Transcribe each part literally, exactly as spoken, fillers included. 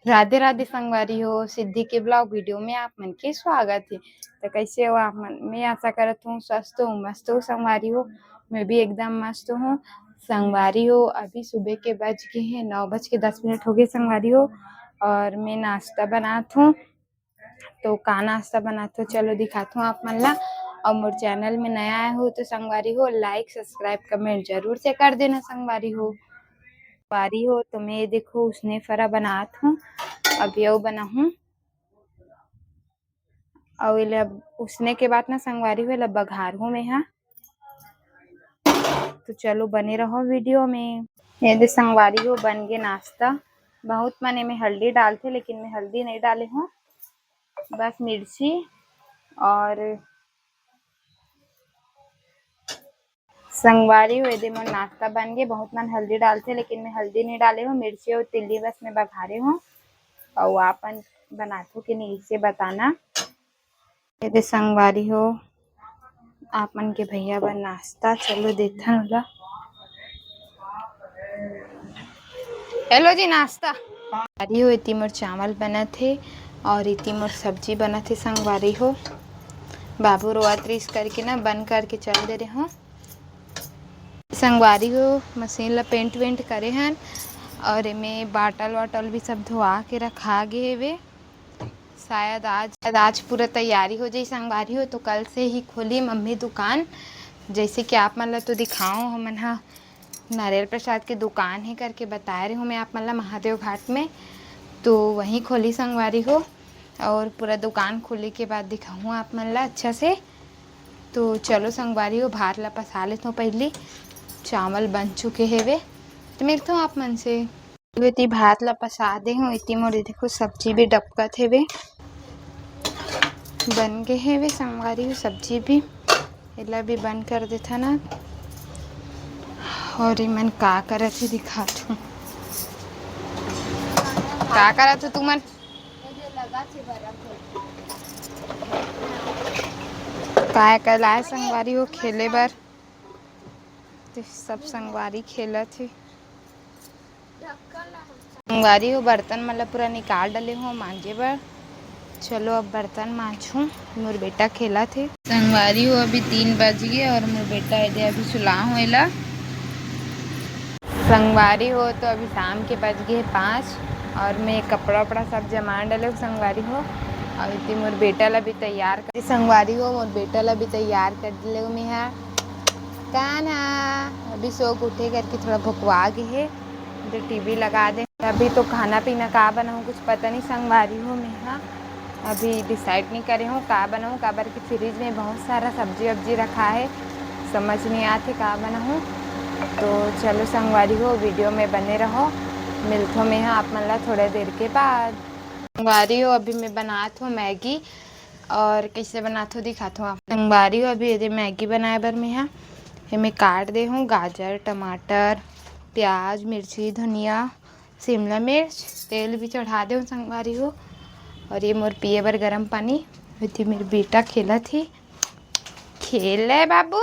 राधे राधे संगवारी हो, सिद्धि के vlog video में आप मन के स्वागत हे। तो कैसे हो आप मन? मैं आशा करत हूँ स्वस्थ हो, मस्त हो संगवारी हो। मैं भी एकदम मस्त हूँ संगवारी हो। अभी सुबह के बज गए हैं नौ बज के दस मिनट हो गए संगवारी हो, और मैं नाश्ता बनात हूँ। तो का नाश्ता बनात हूँ, चलो दिखात हूँ आप मन ला। और मोर channel में नया आए हो तो संगवारी हो, like, subscribe, comment जरूर से कर देना संगवारी हो। संगवारी हो, तो मैं देखो उसने फरा बनात हूँ, अब यो बनाहूँ। और एला अब उसने के बाद ना संगवारी हो, एला बघारहूँ मैं हा। तो चलो बने रहो video में। ये दे संगवारी हो, बन गे नाश्ता। बहुत मन एमे हल्दी डालथे, लेकिन मैं हल्दी नहीं डाले हूँ, बस मिर्ची और संगवारी हो, ये दे मोर नाश्ता बन गे। बहुत मन हल्दी डालथे, लेकिन मैं हल्दी नहीं डाले हूँ, मिर्ची और तिल्ली बस मैं बघारे हूँ। और आप मन बनाथो कि नहीं, इसे बताना। ये दे संगवारी हो, आप मन के भैया बर नाश्ता, चलो देथन ओला। हेलो जी, नाश्ता। संगवारी हो, इति मोर चावल बनत हे और इति मोर सब्जी बनत हे संगवारी हो। बाबू रोवत रिस करके ना बंद करके चल दे रहे हो संगवारी हो। मशीन ला पेंट वेंट करे हन और एमे बाटल वाटल भी सब धोआ के रखा गे हेवे। शायद आज, शायद आज पूरा तैयारी हो जाई संगवारी हो, तो कल से ही खोली मम्मी दुकान। जैसे कि आप मन ला तो दिखाओ, हमन हा नारियल प्रसाद के दुकान हे करके बताए रहे हूँ मैं आप मन ला महादेव घाट में, तो वहीं खोली संगवारी हो। और पूरा दुकान खुले के बाद दिखाऊँ आप मन ला अच्छा से। तो चलो संगवारी हो, भात ला पसा लेथों पहली, चावल बन चुके हेवे, तो मिलथों आप मन से। एती भात ला पसा दे हूँ, एती मोर देखो सब्जी भी डबकत हेवे, बन गे हेवे संगवारी हो सब्जी भी। एला भी बंद कर देथन ना। और इमन का करत हे दिखात हूँ। का करत हो तुमन? काय काय लाए संगवारी हो खेले बर? तो सब संगवारी खेलत हे। संगवारी हो, बर्तन मन ला पूरा निकाल डले हो मांजे बर। चलो अब बर्तन मांजहूँ, मोर बेटा खेलत हे। संगवारी हो, अभी तीन बज गए और मोर बेटा एदे अभी सुला हो एला। संगवारी हो, तो अभी शाम के बज गए पाँच और मैं कपड़ा उपड़ा सब जमा डले हो संगवारी हो। और इति मोर बेटा ला भी तैयार कर, संगवारी हो, मोर बेटा ला भी तैयार कर डले हो मैं हा। कान्हा अभी सो के उठे करके थोड़ा भुकवा गे हे, तो टीवी लगा दे। अभी तो खाना पीना का बनाऊँ कुछ पता नहीं संगवारी हो मैं हा। अभी डिसाइड नहीं करे हूँ का बनाऊँ, काबर कि फ्रिज में बहुत सारा सब्जी वब्जी रखा है, समझ नहीं आते का बनाऊँ। तो चलो संगवारी हो, वीडियो में बने रहो, मिलथो मैं हा आप मन ला थोड़ा देर के बाद। संगवारी हो, अभी मैं बनात हूँ मैगी और कैसे बनात हूँ दिखात हूँ आप। संगवारी हो, अभी एदे मैगी बनाए बर मैं हा एमे काट दे हूँ गाजर, टमाटर, प्याज, मिर्ची, धनिया, शिमला मिर्च, तेल भी चढ़ा दे हूँ संगवारी हो। और ये मोर पिए बर गरम पानी। एती मेर बेटा खेलत हे, खेल ले बाबू।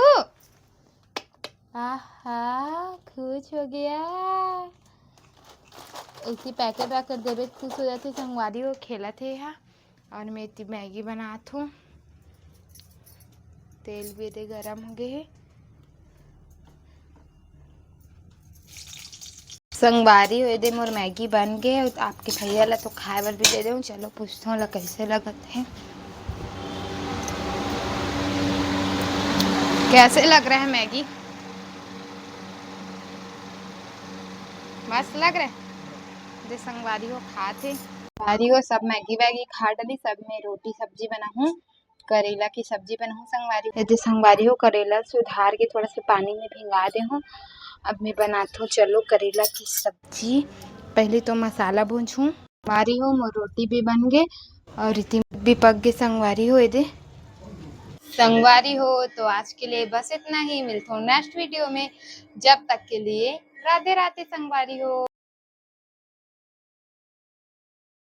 आहा, खुश हो गया। ऐसी पैकेट वैकेट देवे त खुश हो जाथे संगवारी हो, खेलत हे हा। और मैं एती मैगी बनात हूँ, तेल भी एदे गरम हो गए हे। संगवारी हो, एदे मोर मैगी बन गए, आपके भैया ला तो खाए बर भी दे दे हूँ। चलो पूछत हूँ ला कैसे लगत हे, कैसे लग रहा है मैगी? मस्त लग रहा है। जे संगवारी हो खात हे, संगवारी हो सब मैगी वैगी खा डली, सब मैं रोटी सब्जी बनाहूँ, करेला की सब्जी बनाहूँ संगवारी हो। एदे संगवारी हो, करेला सुधार के थोड़ा से पानी में भिंगा दे हूँ। अब मैं बनात हूँ चलो करेला की सब्जी। पहले तो मसाला भूंजहूँ। संगवारी हो, मोर रोटी भी बन गए और इति भी पक गए संगवारी हो। एदे संगवारी हो, तो आज के लिए बस इतना ही, मिलता हूँ नेक्स्ट वीडियो में। जब तक के लिए राधे राधे संगवारी हो।